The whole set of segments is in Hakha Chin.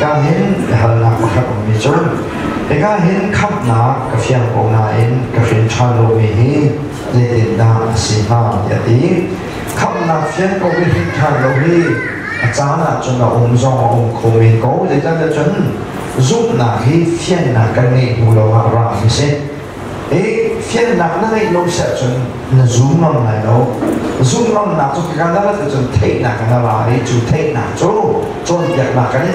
Hika hin biahalnak pakhat ummi cu hika hin khamhnak ka fiang ko nain ka hrin ṭhan lomi hi zeitindah a si hnga tiah a ti. Khamhnak fian ko i hrin ṭhan lo hi a caan ahcun a um zong a um kho men ko. Zeicahtiah cun zumhnak hi fiannak kan ngeih hnu lawngah ra mi si. I fiannak na ngeih lo si ahcun na zum ngam lai lo. Zum ngamnak cu ka na rat ahcun theihnak na ra i cu theihnak cu cawnpiaknak kan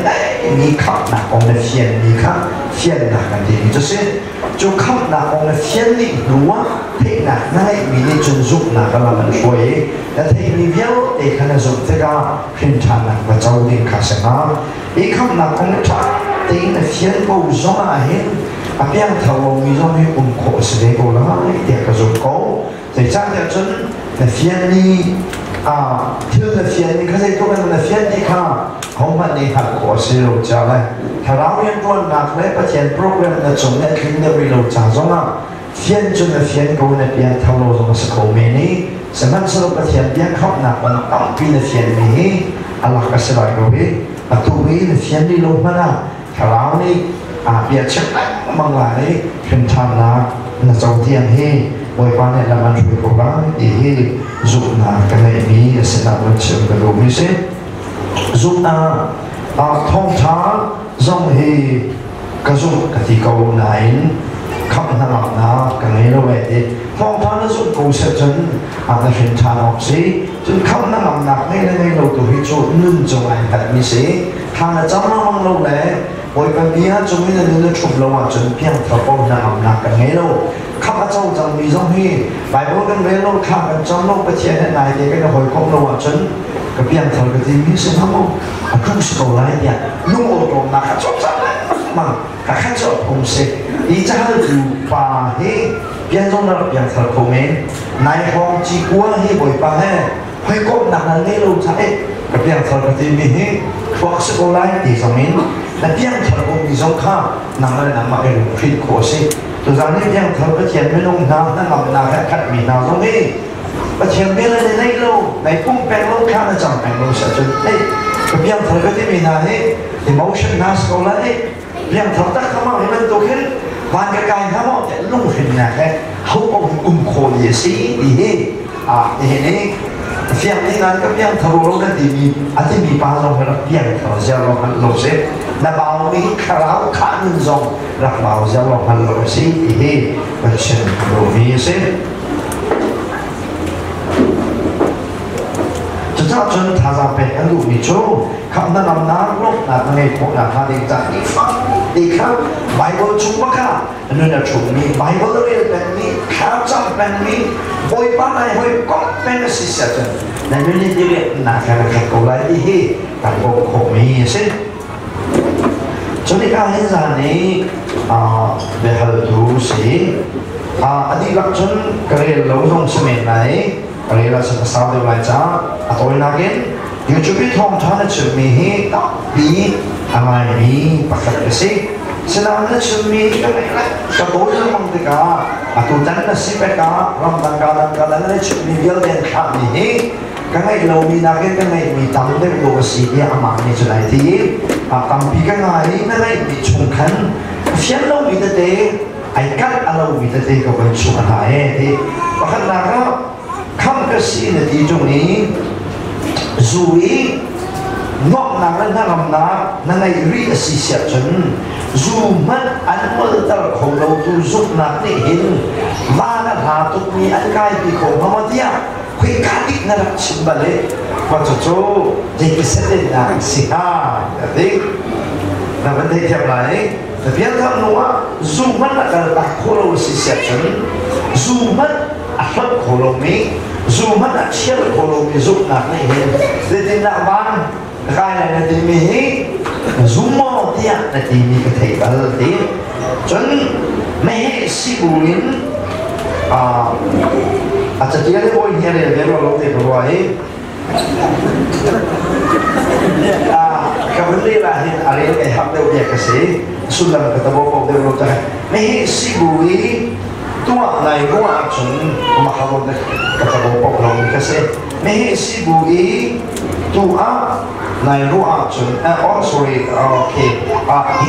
in mi khamhnak kong na fianmi kha fiannak kan timi cu si. Cu khamhnak kong na fian dih hnu ah theihnak na ngeihmi nih cun zumhnak a lam an hruai i na theihmi vialte kha na zumh tikah hrinṭhannak va co ding kha si hnga. I khamhnak kong na ṭha tein na fian ko zong ah hin a piangthar lomi zong hi um khawh a si ve ko lai tiah ka zumh ko. Zeicahtiah cun na fianmi thil na fianmi kha zeitluk in na fian ti kha hohmanh nih hngalh khawh a si lo ca le thlarau rianṭuannak le Pathian program na cung i a tlin deuh rih lo ca zongah fian cu na fian ko na piangthar lo zong a si kho men i sihmanhsehlaw Pathian bia khamhnak kong tampi na fianmi hi a lak a si lai lo i atu hi na fian rih lo hmanh ah thlarau nih aa bia chim lengmang lai i hrimṭhannak na co tiang hi Bawipa nih lam an hruai ko lai ti hi zumhnak ka ngeihmi a sinah van chim ka duhmi si. Zumhnak thawngṭha zong hi ka zumh ka ti ko nain khamh hnangamnak ka ngei lo eh ti thawngṭha na zumh ko seh cun a na hrin ṭhan awk si. Cun khamh hnangamnak ngei le ngei lo tu hi cu nun cung ai hngatmi si. Thla na cam lengmang lo le Bawipa bia cung in na nun na ṭhumh lo ahcun piangthar ko hnangamnak kan ngei lo. Khamh a co cangmi zong hi Bible kan rel lo, thla kan cam lo, Pathian he naite kan i hawikomh lo ahcun ka piangthar ka timi si hnga maw? A tlung si ko lai tiah lungawṭawmnak kha cawlcang lengmang ka khat cu a phung si. Hi cahaltu pa hi pian zong na rak piangthar kho men. Nai hrawng cikua hi Bawipa he hawikomhnak na ngei lo caah eh ka piangthar ka timi hi thluak si ko lai ti zong in na piangthar komi zong kha nang le nangmah i lunghrinh khawh a si. Tuzaan hi piangthar Pathian minung hna hnangamnak he a khatmi hna zong hi Pathian bia na nei lo, nai pum peng lo, thla na cam peng lo si ahcun hey ka piangthar ka timi hna hi emotion hna si ko lai piangthar tak kha hi bantuk hin van ka kai hna maw tiah lunghrinnak he ho paoh hi um khawh li a si ti hi ah nihin i fiang nih nan ka piangthar lo na timi a timi pa zong hi rak piangthar ziar lo hngalh lo si na baumi thlarau khah nun zong rak bau ziar lo hngalh lo si ti hi Pathian duhmi a si. Cucaah cun thazaang pek an duhmi cu khamh hnangamnak lawmhnak na ngeih khawh nakhnga ding ca nifa ti kha Baibal chung bak ah nun a ṭhummi Baibal a rel pengmi thlacam pengmi Bawipa nai hawikomh peng a si si ahcun na nun hi diriamnak he na khat ko lai ti hi kan bawmh khawhmi a si. Cun hika hin zan i biahaltu si. A dihlak cun ka rel lo zong si men lai. Ka rel ahcun a sau deuh lai caah a tawinak in YouTube i thawngṭha na chimmi hi tampi a ngaimi pakhat ka si. Sinain na chimmi ka ngaih le ka tawi lengmang tikah atutan na si pek ah ramdang ka dang ka dang na chimmi vialte an thlahmi hi ka ngeih lomi nakin ka ngeihmi tam deuh dawh a si tiah amah nih cun ai ti i tampi ka ngai i na ngeihmi chung khan fian lomi tete ai kalh a lomi tete ka voi chung a hna e ti. Pakhatnak ah kham ka si na ti ṭung i zu i nuamhnak le hnangamnak na ngeih rih a si siah cun zu hmanh an ngolter kho lotu zumhnak nih hin van a hla tukmi an kaipi kho hnga maw tiah khoika dik na rak chim bal i mah cucu zeiti dah si hnga a ti. Na van theithiam lai. Na pianthar hnu ah zu hmanh a kal tak khawh lo a si siah cun zu hmanh a hlonh kho lomi, zu hmanh a thial kho lomi zumhnak nih hin zeitindah van kai lai na timi hi na zum maw tiah na timi ka thei bal ti. Cun meheh si buin a catial i bawi hi a rel ve rua lo te ka rua i ka vun rel ah hin a rel kai hap deuh bia ka si, sullam ka tabo ko deuh lo ta. Meheh si bu i tuah nai ruah ahcun maharon ka tabo pok lo mi ka si. Meheh si bu i tu ah Nai ruah ahcun, oh sorry, okay,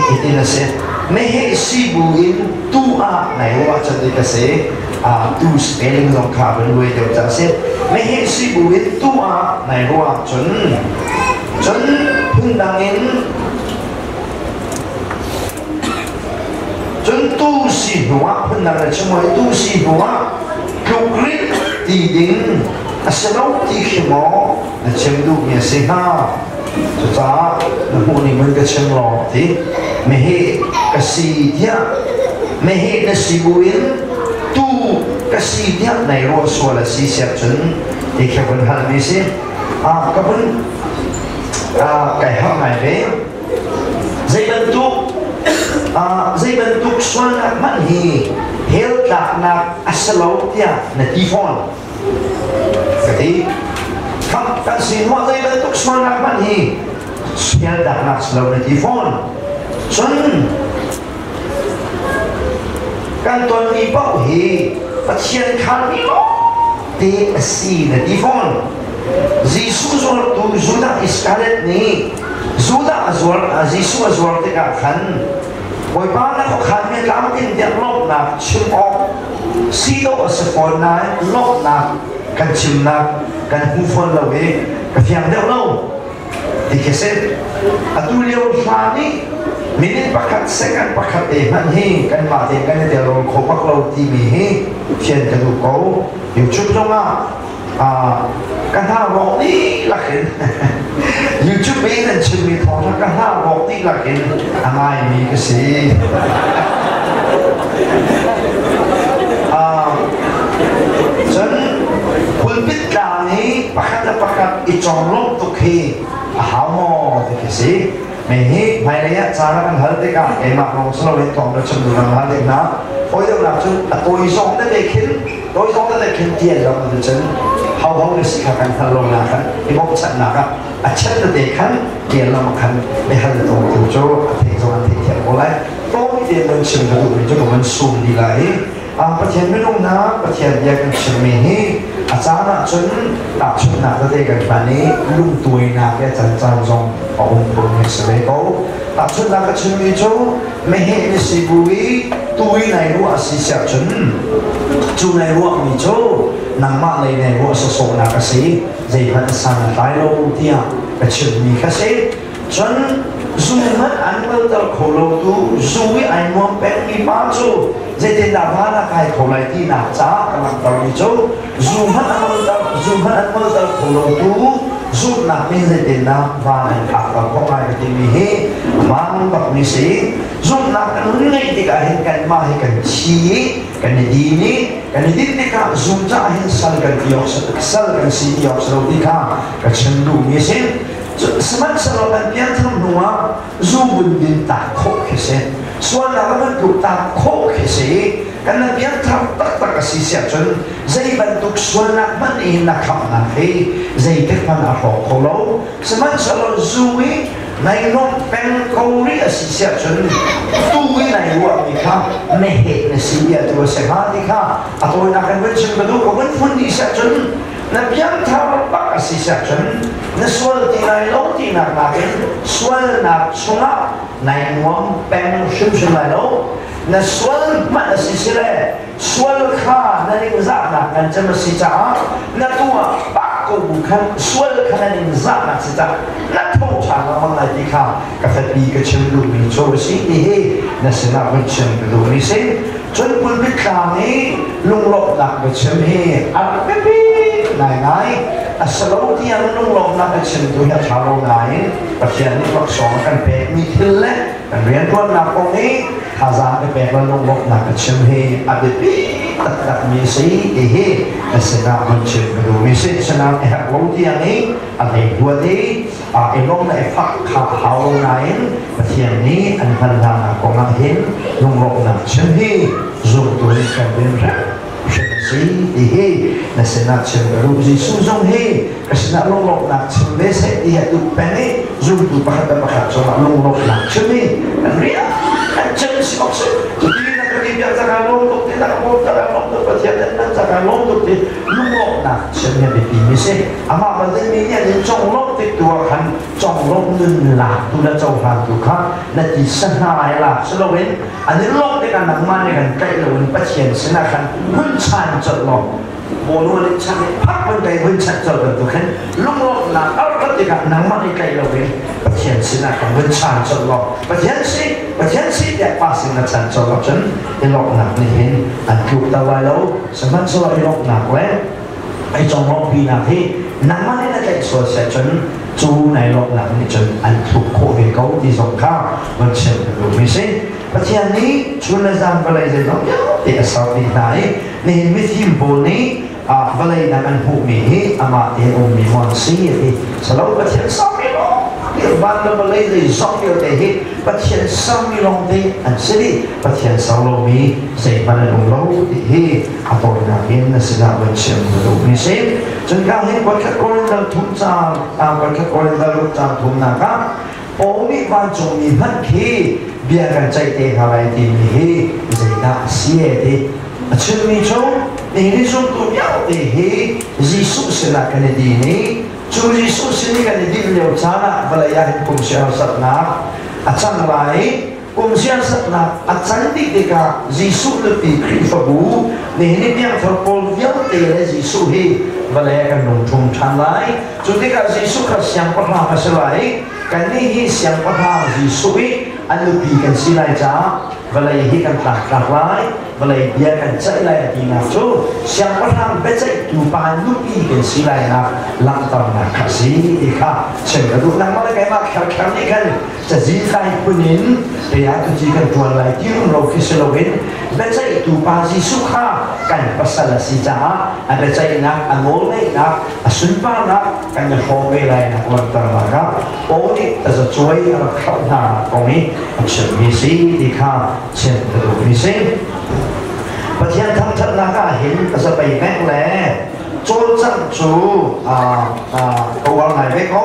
hitin a si. Meheh si bu in tu ah nai ruah ahcun ti ka si. Tu spelling zong kha van luai deuh ca si. Meheh si bu in tu ah nai ruah ahcun, cun phundang in cun tu si hnu ah phundang na chim oi tu si hnu ah tlukrit ti ding a si lo ti khi maw na chim duhmi a si hnga? Cucaah na hmuh ning in ka chim law ti. Meheh ka si tiah meheh na si buin tu ka si tiah nai ruah sual a si siah cun ti khi vun halmi si. Ka vun kai harh ngai ve. Zei bantuk sualnak hmanh hi hell tlaknak a si lo tiah na ti fawn. Ka ti. Khamh kan si hnuah zei bantuk sualnak hmanh hi hell tlaknak si lo na ti fawn. Cun kan tonmi paoh hi Pathian khalmi lawngte a si na ti fawn. Jesuh zuartu Judah Iskariot nih Judah a zuar Jesuh a zuar tikah khan Bawipa na khuakhan mi tlamtling tiang lawmhnak chim awk si dawh a si fawn nain lawmhnak kan chimnak kan hmu fawn lo i ka fiang deuh lo ti khi si. Atu lio hla nih minute pakhat, second pakhat te hmanh hi kanmah tein kan i tel rawl kho bak lo timi hi fian ka duh ko. YouTube zongah ka hna rawk dihlak in YouTube in an chimmi thawngṭha ka hna rawk dihlak in a ngaimi ka si. Cun pulpit tlang hi pakhat le pakhat i conglawmh tuk hi a hau maw ti khi si. Mei hi hmailei ah caan a kan hal tikah keimah lawng si loin thawngṭha chim duh kan hal tik hna. Fawi deuhnak cu a tawi zong tete khin tawi zong tete khin tial lo cun ho ho na si kha kan hngalh lo na khan i bawmchanhnak ah a chet tete khan tial lo khan mehal tawng tu cu a theih zong an theih thiam ko lai. Tawi te nan chim ka duhmi cu ka van sum dih lai i Pathian minung hna Pathian bia kan chimmi hi a caan ahcun tahchunhnak tete kan hman i lungtuainak le cancan zong a um phun hi si ve ko. Tahchunhnak ka chimmi cu meheh ni si bu i tui nai ruah a si siah cun cu nai ruahmi cu nangmah lei nai ruah sawsawhnak a si, zeihmanh a san a tlai lo tiah ka chimmi kha si. Cun zu hmanh an kalter kho lotu zu i ai nuam pengmi pa cu zeitindah van a kai kho lai tinak caah ka langhtermi cu zu hmanh an kalter zu hmanh an kalter kho lotu zumhnak nih zeitindah van an phakter khawh lai ka timi hi van bakmi si. Zumhnak kan hun ngeih tikah hin kanmah hi kan thi i kan i din i kan i din tikah zum caah hin sal kan ti awk sal kan si ti awk si lo ti kha ka chim duhmi a si. Sihmanhsehlaw kan pianthar hnuah zu vun din tak khawh khi si. Sualnak a van tluk tak khawh khi si. Kan na pianthar taktak a si siah cun zei bantuk sualnak hmanh in na khamhnak hi zeitik hmanh a hrawk kho lo. Sihmanhsehlaw zu i nai nuamh peng ko rih a si siah cun tu i nai ruahmi kha meheh na si bia tu a si hnga ti kha a tawinak in vun chim ka duh. Ka vun phun dih siah cun na piangthar bak a si siah cun na sual ti lai lo tinak nakin sualnak chungah nai nuam peng hrimhrim lai lo. Na sual hmanh a si sile sual kha na ningzahnak ngan cem a si caah na tuah pah ko bu khan sual kha na ningzahnak si caah na tho ṭhan lengmang lai ti kha ka fetpi ka chim duhmi cu a si ti hi na sinah vun chim ka duhmi si. Cun pulpit tlang i lunglawmhnak biachim hi a rak biapi ngaingai. A si lo tiang lunglawmhnak biachimtu hi a ṭha lo nain Pathian nih laksawng a kan pekmi thil le kan rianṭuannak kong i thazaang ka pek le lunglawmhnak biachim hi a biapi taktakmi a si ti hi na sinah vun chim ka duhmi si. Asinain a herh lo tiang i a hleihluat i i lawm le i fak kha a hau lo nain Pathian nih an hman hnanak kong ah hin lungrawhnak chim hi zumtu nih kan din hrim a si ti hi na sinah chim ka duh. Jesuh zong hi ka sinah lunglawmhnak chim ve seh ti a duh peng i zumtu pakhat le pakhat cungah lunglawmhnak chim hi kan rian kan chim si awk si. Cuti na ka ti biak caka lawm tuk ti na ka bawm caka lawm tuk Pathian nan caka lawm tuk ti lunglawmhnak nak chim hi biapi mi si. Amah bantuk mi nih an conglawmh tik tu ah khan conglawmh nun lak tu le cohlan tu kha na ti sa hna lai lak si loin an i lawmh tikah nangmah nih kan tlaih loin Pathian sinah khan hun chan colh law bawlung an chan i phak hun kai hun chan colh bantuk khin lunglawmhnak a rat tikah nangmah nih tlaih loin Pathian sinah khan hun chan colh law Pathian si Pathian si tiah pa sin na chan colh ahcun i lawmhnak nih hin an tluk ta lai lo. Sihmanhsehlaw i lawmhnak le ai conglawmhpinak hi nangmah nih na tlaih sual si ahcun cu nai lawmhnak nih cun an thluk khawh ve ko ti zong kha van chim ka duhmi si. Pathian nih chun le zan vawlei zeizong vialte a ser dih hna i nihin mifim pawl nih vawlei dang an hmuhmi hi amah tein ummi maw an si a ti. Salo Pathian sermi lawng van le vawlei zeizong vialte hi Pathian sermi lawngte an si dih. Pathian ser lomi zeihmanh an um lo ti hi a tawinak in na sinah van chim ka duhmi si. Cun ka hin voikhat Korinthal thum caan, voikhat Korinthal ruk caan thumnak ah Paul nih vancungmi hmanh khi bia kan ceih te hna lai timi hi zeidah a si e ti a chimmi cu nihin zumtu vialte hi Jesuh sinah kan i din i cu Jesuh sin i kan i din lio caan ah vawlei ah hin kum siarsatnak a cang lai i kum siarsatnak a can dih tikah Jesuh nupi Khrihfabu nihin i piangthar pawl vialte le Jesuh hi vawlei ah kan rung ṭhum ṭhan lai. Cu tikah Jesuh kha siangpahrang a si lai i kannih hi siangpahrang Jesuh i a nupi kan si lai caah vawlei hi kan tlaktlak lai, vawlei bia kan ceih lai a tinak cu siangpahrang biaceihtu pa nupi kan si lainak langhternak kha a si ti kha chim ka duh. Nangmah le keimah kherkher nih khan cazi tlai phun in kei ah tuci kan ṭuan lai ti rumro khi si loin biaceihtu pa Jesuh kha kan pasal a si caah a biaceihnak, a nawlngeihnak, a sunparnak kan i hrawm ve lai nak langhternak ah Paul nih tazacuai a rak thlauh hna kong i a chimmi si ti kha chim ka duhmi si. Pathian thangṭhatnak ah hin zapei mek le cawlcangh cu ka uar ngai ve ko.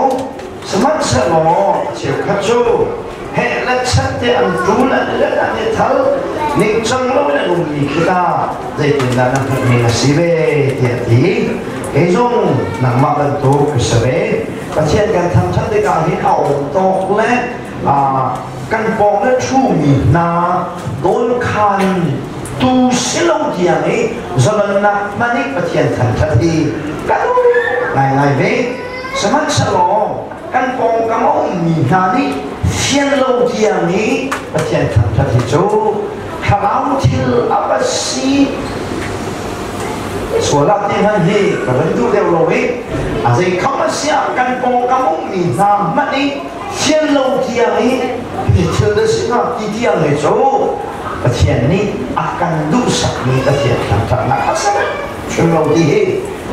Sihmanhsehlaw cheukhat cu heh le chet te an ṭul an i let an i thal ningcang loin an ummi khi ta zeitindah na hmuhning a si ve tiah a ti. Kei zong nangmah bantuk ka si ve. Pathian kan thangṭhat tikah hin a awm tawk le kan pawng le ṭhumi hna dawnkhan tu si lo tiang i zalonnak hman i Pathian thangṭhat hi ka duh ngaingai ve. Sihmanhsehlaw kan pawngkam a ummi hna nih fian lo tiang i Pathian thangṭhat hi cu thlarau thil a va si sual ah ti hmanh hi ka van duh deuh lo i a zei kham a si ah kan pawngkam ummi hna hmanh i fian lo tiang i hi thil na si hnga ti tiang hi cu Pathian nih a kan duhsakmi Pathian thangṭhatnak a si hrim lo ti hi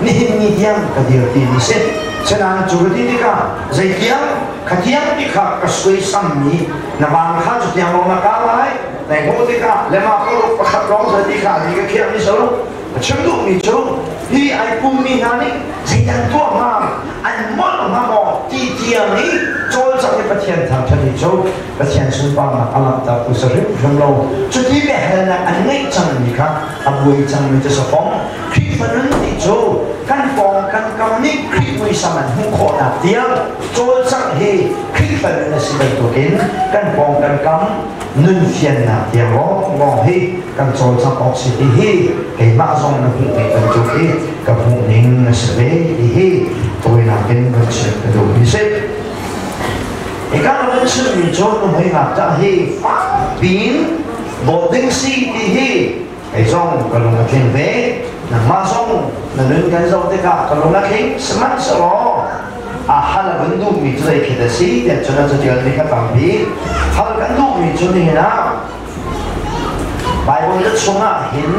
nihin ni tiang ka dir ti mi si. Sinain cu ka ti tikah zeitiang khatiang ti kha ka suaisammi na vang kha cu tiang lawng na ka lai nai hmuh tikah lema paruk pakhat lawng sa ti kha ni ka khiah mi salo. A chim duhmi cu hi ai pummi hna nih zeidan tuah hnga an molh hnga maw ti tiang i cawlcangh i Pathian thangṭhat hi cu Pathian sunparnak a langhtertu si hrimhrim lo. Cuti biahalnak an ngeih cangmi kha a buai cangmi cu si fong. Khrihfa nun ti cu kan pawng kan kam nih Khrih muisam an hmuh khawhnak tiang cawlcangh hi Khrihfa nun a si bantukin kan pawng kan kam nun fiannak tiang lawnglawng hi kan cawlcangh awk si ti hi keimah zong na hmuh ve bantuk hi ka hmuh ning a si ve ti hi tawinak in kan chim ka duhmi si. Hika na kan chimmi cu nuhmei ngakṭah hi fak piin dawt ding si ti hi kei zong ka lung a tling ve. Nangmah zong na nun kan zoh tikah ka lung a tling. Sihmanhsehlaw a hal a kan duhmi cu zei khi dah si tiah cun a catialmi kha tampi. Hal kan duhmi cu nihin ah Baibal ca chungah hin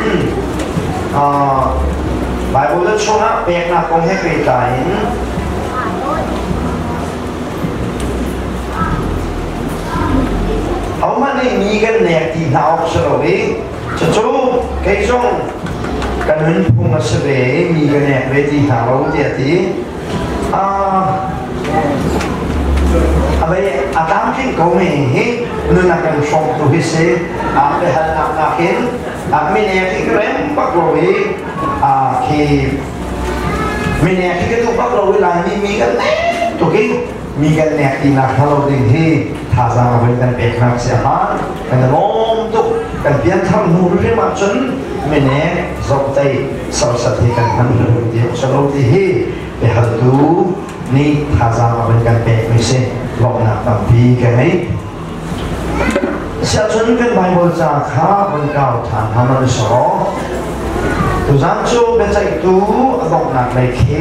Baibal ca chungah peknak kong he pehtlai in ahohmanh nih mi kan nek ti hna awk si lo i cucu kei zong ka nunphung a si ve i mi ka nek ve ti hna lo tiah ti. A tlamtling ko mi hi nun a kan hrawmtu hi si. Biahalnak nakin minek hi ka rem bak lo i khi. Minek hi ka duh bak lo i Laimi mi kan nek tuk i mi kan nek tinak hnga lo ding hi thazaang a voi kan peknak si a hmaan. Kan i lawm tuk. Kan pianthar hnu hrim ahcun minek zomhtaih serhsat hi kan hman hrim ti awk si lo ti hi biahaltu nih thazaang a van kan pekmi si. Lawmhnak tampi ka ngei. Siahcun kan Baibal ca kha van kau ṭhan hna man sawh. Tuzaan cu biaceihtu a donghnak lei khi.